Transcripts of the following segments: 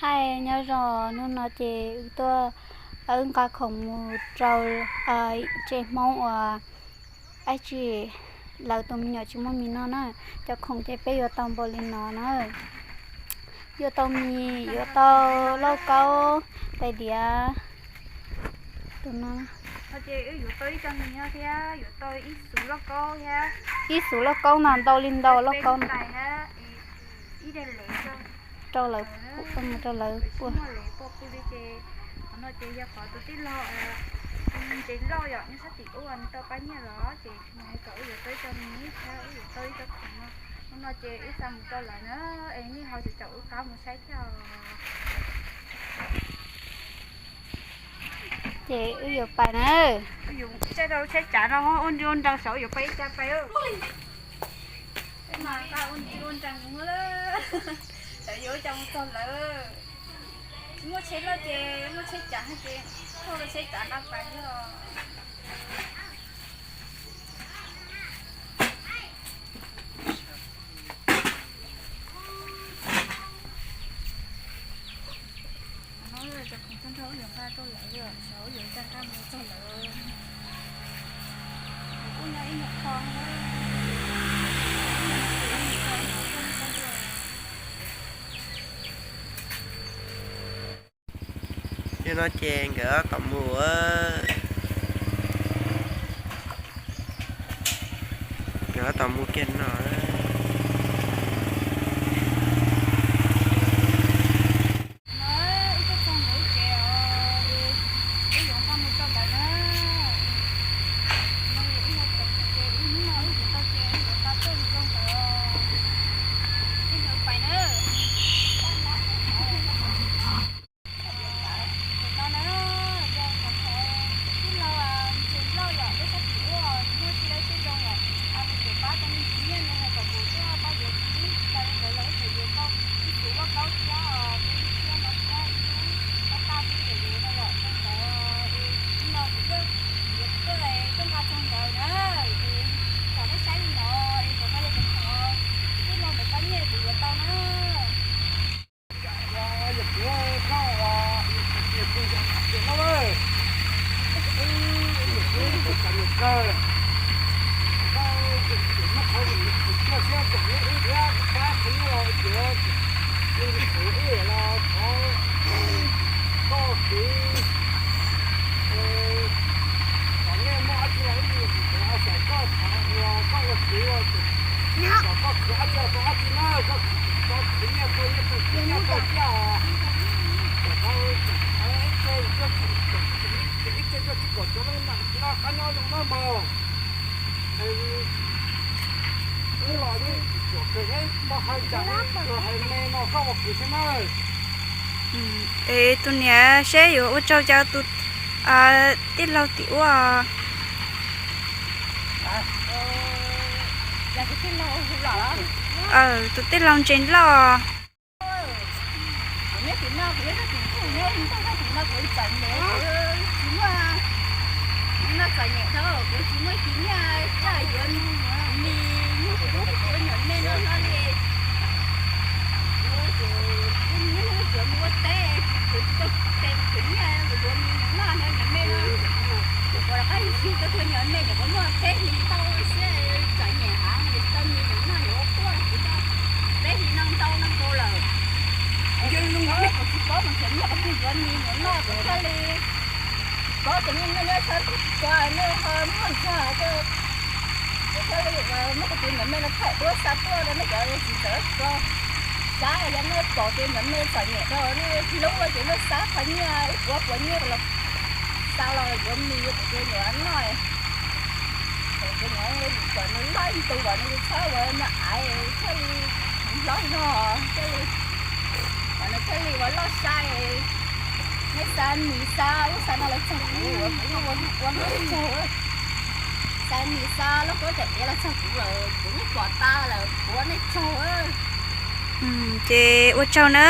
Hais nyob zoo, hnub no ces wb tuaj, wb nqa khoom mus rau tsev Hmoob uas dab tsi lawv tus me nyuam tsis muaj mis no na. Cov khoom ces peb yuav tau npaum li no na. Yuav tau mis, yuav tau lauj kaub, tais diav, tus no, ib xuv lauj kaub no, ntau li ntau lauj kaub no. Rau lawv, rau lawv pua. Qhov no ces yog qhov tus tij laug Ntsev Lauj yom, nyob sab tim ub nws tau pab nyiaj los ces nws hais kom wb yuav tau ib co mis thiab wb yuav tau ib co khoom no. Hnub no ces wb xa mus rau lawv na, es nej ho caum wb qab mus saib thiab os. Ces wb yuav pais na. Wb yuav tsaij rau tsheb tsav no ua nri ua nrees saum, wb yuav pais ib ca pais. Peb mas nqa ua nri ua nrees mus, lawv yuav ua cas mus txog lawv. Tsis muaj tsheb loj ces muaj tsheb tsav ces thauj rau tsheb tsav nqa pais xwb os. Cov khoom tag nrho wb yuav nqa rau lawv, xyov wb yuav ua cas nqa mus txog lawv. Kuj nyob ib nyuag qho na. Yog no ces nkawd tab tom mus, nkawd tab tom mus kiag no. Tus no na, yog tus tij laug Ntsev Lauj yom, lub sab tim ub nws muaj sib dawb sib zoo yom, nws tseem pab tau me ntsis nyiaj, nws hais kom kuv tuaj pab yuav mis, cas li ntawd los wb tseem yuav tau ib xuv lauj kaub thiab, tus ib thiab no thiab ib lub pab taj twb tseem yuav no yom, rau ntawd es hnub no kuv tuaj, kuv yuav tuaj es tuaj nqa txog ntawd na, es kom nej saib li no es kom no yog tus tij laug ntawd pab nyiaj kuv yuav tau na. Kom nej muaj dab tsi los ib yam li kuv xav koj tham ua koj ua kwv ua tus, kom koj khwv dab tsi los tau dab tsi na, koj khwv, koj khwv nyiaj tau nyiaj tau txiaj nyiaj tau txiaj os. Kom koj ib txhia tuaj tsis kom cov neeg noj qab nyob zoo na mog. Wb los yeej tsis tuam kawg, peb tau hais tsam li hais me no koj ua kwv thiab na. Es tus niam seb yuav ua tsaug cas tus tij laug tim ub. Tus tij laug Ntsev Lauj. Kuv nyob tim no, kuv yog tim no, kuv txom nyem, kuv tsis muaj, noj txom nyem tau, kuv tsis muaj ib kis nyiaj coj yuav mis, nyuag kuv kuv nyuam me no hlo li. Kuv ces kuv niaj hnub yuav mus ua teb, kuv tsis tau tes kuv nyiaj yuav mis nyiam noj nyiam me no. Kuv pom rov qab ib sim tau tus nyuam me nyuam qhuav muaj peb hlis tau siab txom nyem heev, tsis tau mis nyiam noj nyiam ua tuaj, kuv tau peb hlis no ntau no nkaus lawm. Kuv tsis paub mus nrhiav nyiaj qhov twg yuav mis nyiam noj, kuv thiaj li paub tias nej nyob sab tod nej ho muaj nrog, kuv thiaj li muab kuv tus nyuam me no thaij duab xa tuaj rau nej cov txiv ntxawm tso. Xav yog nej pom tus nyuam me txom nyem rau nej hlub ces nej xa qhov nyiaj ib puas puas nyiaj los xa los yuav mis kuv tus nyuam noj. Kuv nyuam kom nws loj tus kom nws txhob ua nws aiv thiaj li hlob hlo thiaj li, kom nws thiaj li ua loj sai. Nej xa mis xa ub xa no los txog kuv, kuv ua ua lub tsaug. Xa mis xa lauj kaub cov diav los txog kuv lawm, kuv yeej pom tas lawm, kuv ua nej tsaug. Ces ua tsaug na,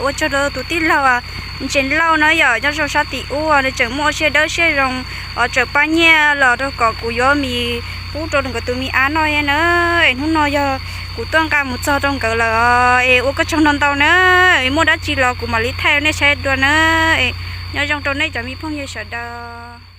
ua tsaug rau tus tij laug Ntsees Lauj na yom, nyob rau sab tim ub nws tseem muaj siab dawb siab zoo, tseem pab nyiaj los rau kom kuv yuav mis pub rau nkawd tus me ab noj thiab na. Es hnub no yog kuv tuaj nqa mus txog rau nkawd lawm, es ua koj tsaug ntau ntau na, es muaj dab tsi los kuv mam li thaij nej saib dua na, es nyob zoo rau nej cov me phooj ywg sawv daws.